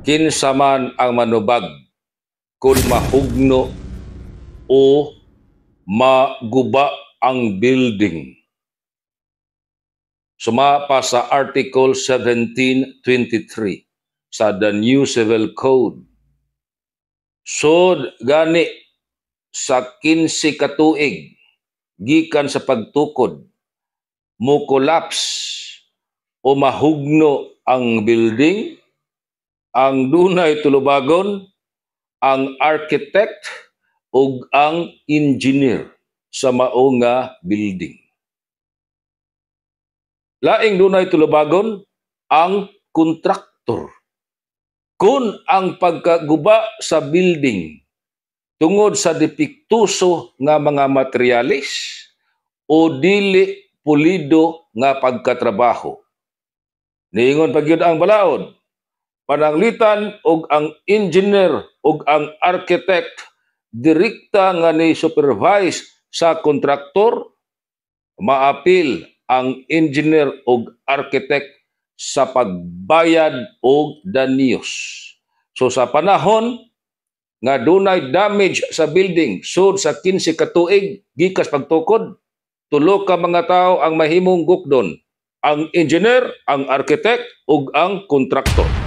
Kinsa man ang manubag kung mahugno o maguba ang building? Suma pa sa Article 1723 sa the New Civil Code. Sud gani sa 15 ka tuig gikan sa pagtukod, mo collapse o mahugno ang building, ang dunay tulubagon ang architect ug ang engineer sa mao nga building. Laing dunay tulubagon ang kontraktor kung ang pagkaguba sa building tungod sa depektuso nga mga materyales o dili pulido nga pagkatrabaho. Niingon pa gyud ang balaod, pananglitan og ang engineer ug ang architect direkta nga ni supervise sa kontraktor, maapil ang engineer ug architect sa pagbayad og danyos. So sa panahon nga dunay damage sa building sud sa 15 ka tuig gikas pagtukod, tulo ka mga tawo ang mahimong gukdon: ang engineer, ang architect ug ang kontraktor.